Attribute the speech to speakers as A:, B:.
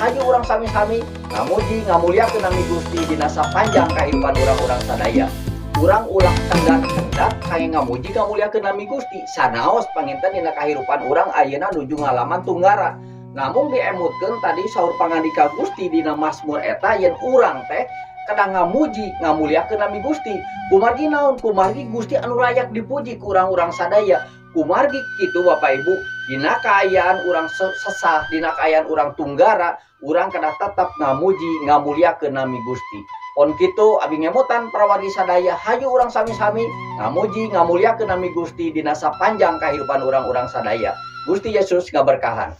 A: Hayu urang sami-sami ngamuji ngamuliakeun nami Gusti dina sapanjang kahirupan urang-urang sadaya. Urang ulah kendat-kendat kangge ngamuji ngamuliakeun nami Gusti, sanaos panginten dina kahirupan urang ayeuna nuju ngalaman tunggara. Namun diemutkeun tadi saur pangandika Gusti dina Mazmur eta yen urang teh kedah ngamuji ngamuliakeun nami Gusti. Kumargi naon? Kumargi Gusti anu layak dipuji ku urang-urang sadaya. Kumargi kitu, Bapak Ibu, dina kaayaan urang sesah, dina kaayaan urang tunggara, urang kedah tetap ngamuji ngamuliakeun nami Gusti. Pon kitu abi ngemutan para wargi sadaya, hayu urang sami-sami ngamuji ngamuliakeun nami Gusti dina sapanjang kahirupan urang-urang sadaya. Gusti Yesus ngaberkahan.